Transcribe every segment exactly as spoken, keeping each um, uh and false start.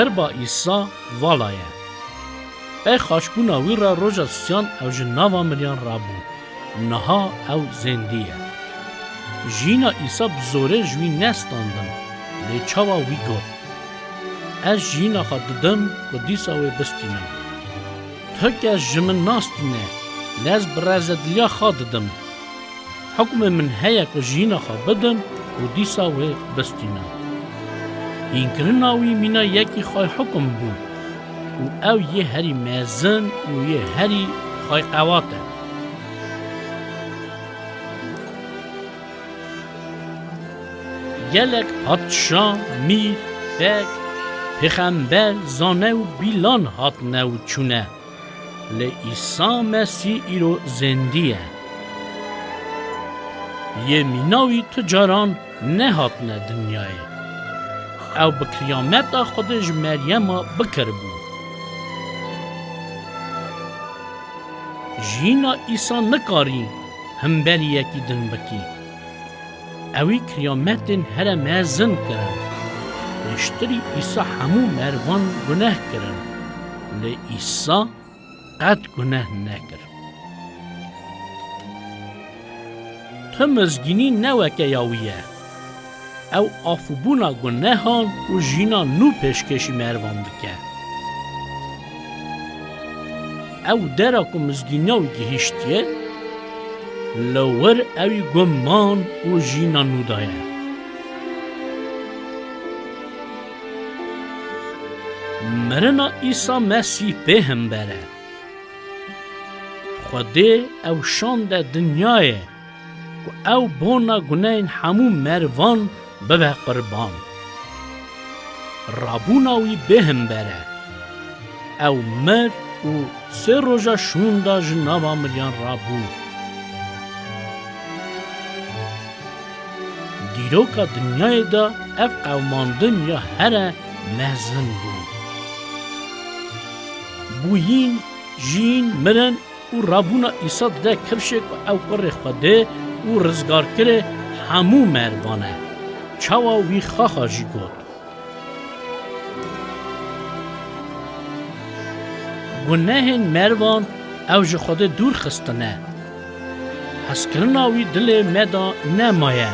Qirba Îsa vala ye. Pey xaçbûna wî re roja sisiyan ew ji nava miriyan rabû. Niha ew zêndî ye. Jiyîna Îsa bi zorê ji wî nestandin, lê çawa wî got, "Ez jiyîna xwe didim ku dîsa wê bistînim. Tu kes ji min nastîne, lê ez bi rezediliya xwe didim. Hukmê min heye ku jiyîna xwe bidim û dîsa wê bistînim." Hînkirina wî mîna yekî xwayhukum bû û ew yê herî mezin û yê herî xwayqewat e. Gelek padşa, mîr, pek, pêxember, zane û bîlan hatine û çûne. Lê Îsa Mesîh îro zêndî ye. Yê mîna wî tu caran nehatine dinyayê. Ew bi kiyameta Xwedê ji Meryema bikiribû. Jiyîna Îsa nikarî himberî yekî din bikî. Ewî kiyametên here mezin kirin. Pêştirî Îsa hemû mervan guneh kirin. Lê Îsa qet guneh nekir. Tu mizgînî ne weke ya wî ye. Ew afûbûna gunehan û jiyîna nû pêşkêşî mervan dike. Ew dera ku mizgîniya wî gihîştiye, li wir ewî guman û jiyîna nû daye. Mirina Îsa Mesîh pê himber e. Xwedê ew şande dinyayê ku ew bona gunehên hemû mervan bibe qurban. Rabûna wî bê himber e. Ew mir û sê roja şûnda ji nava miriyan rabû. Dîroka dinyayê de ev qewimandin ya here mezin bû. Bûyîn, jiyîn, mirin û rabûna Îsa dide kifşê ku ew kurê Xwedê û rizgarkirê hemû mervan e. Çawa wî xaxa jî got. Gunehên mervan ew ji Xwedê dûr xistine. Hezkirina wî dilê me de nemaye.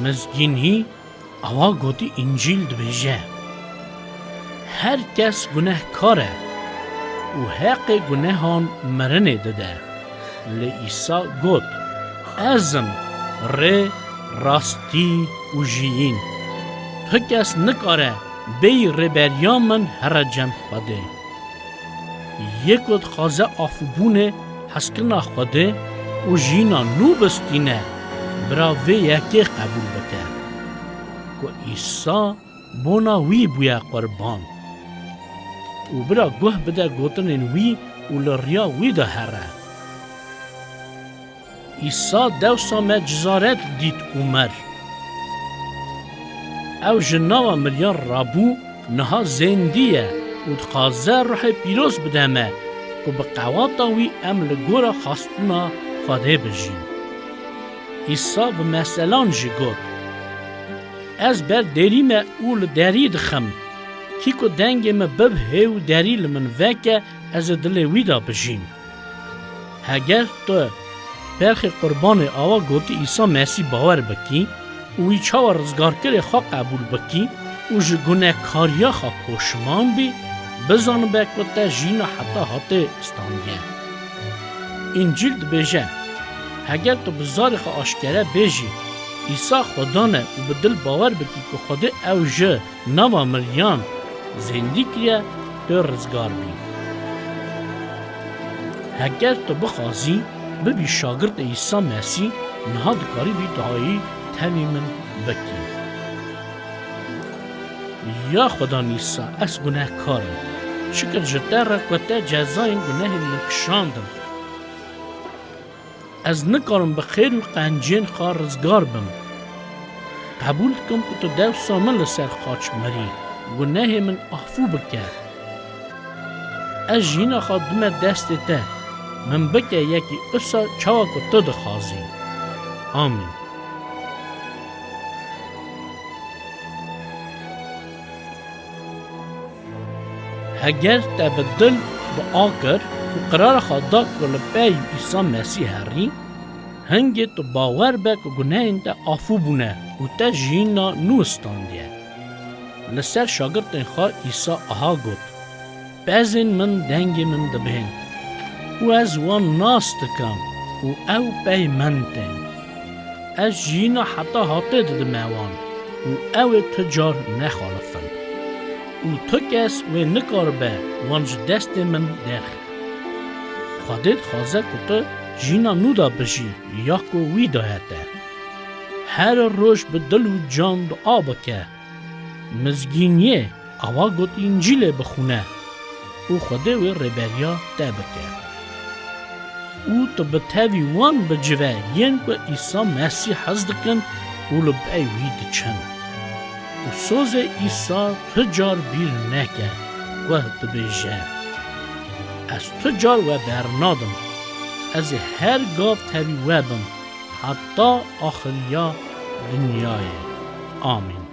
Mizgînî, awa gotî, Încîl dibêje, "Her kes gunehkar e û heqê gunehan mirinê dide." Lê Îsa got, "Ez im rê, rastî û jiyîn. Tu kes nikare bêyî rêberiya min here cem Xwedê." Yê ku dixwaze afûbûnê, hezkirina Xwedê û jiyîna nû bistîne, bira vê yekê qebûl bike, ku Îsa bona wî bûye qurban, û bira guh bide gotinên wî û li riya wî de here. Îsa dewsa me cizaret dît û mir. Ew ji nava miriyan rabû, niha zêndî ye û dixwaze ruhê pîroz bide me ku bi qewata wî em li gora xastina Xwedê bijîn. Îsa bi meselan jî got, "Ez ber derî me û li derî dixim. Kî ku dengê min bibihê û derî li min veke, ez ê dilê wî de bijîm." Heger tu perxê qurbanê, awa gotî, Îsa Mesîh bawer bikî û wî çawa rizgarkirê xwe qebûl bikî û ji gunehkariya xwe poşiman bî, bizanibe ku te jiyîna heta hatê standiye. Încîl dibêje, heger tu bi zarê xwe aşkere bêjî, Îsa Xudan e û bi dil bawer bikî ku Xwedê ew ji nava miriyan zêndî kiriye, tu rizgar bî. Heger tu bixwazî bibî şagirtê Îsa Mesîh, niha dikarî vî duayî tevî min bikî. Ya Xudan Îsa, ez gunehkar im. Şikir ji te re ku te cezayên gunehên min kişandin. Ez nikarim bi xêr û qencên xwe rizgar bim. Qebûl dikim ku tu dewsa min li ser xaç mirî, gunehê min afû bike. Ez jiyîna xwe dime destê te, min bike yekî usa çawa ku tu dixwazî. Amîn. Eger te bi dil dua kir û qirara xwe da ku li pey Îsa Mesîh herî, hingê tu bawer be ku gunehên te afû bûne û te jiyîna nû standiye. Li ser şagirtên xwe Îsa aha got, Pezên min dengê min dibihên û ez wan nas dikim û ew pey min tên. Ez jiyîna heta hatê didime wan û ew ê tu car nexalifin. Û tu kes wê nikaribe wan ji destê min derxe. Xwedê dixwaze ku tu jiyîna nû de bijî ya ku wî daye te. Her roj bi dil û can dua bike. Mizgîniyê awa got Încîlê bixwîne û Xwedê wê rêberiya te bike. Û tu bi tevî wan bicive yên ku Îsa Mesîh hez dikin û li pey wî diçin. Û sozê Îsa tu car bîr neke ku dibêje, Ez tu car we bernadim. Ez ê her gav tevî we bim, heta axiriya dinyayê. Amîn.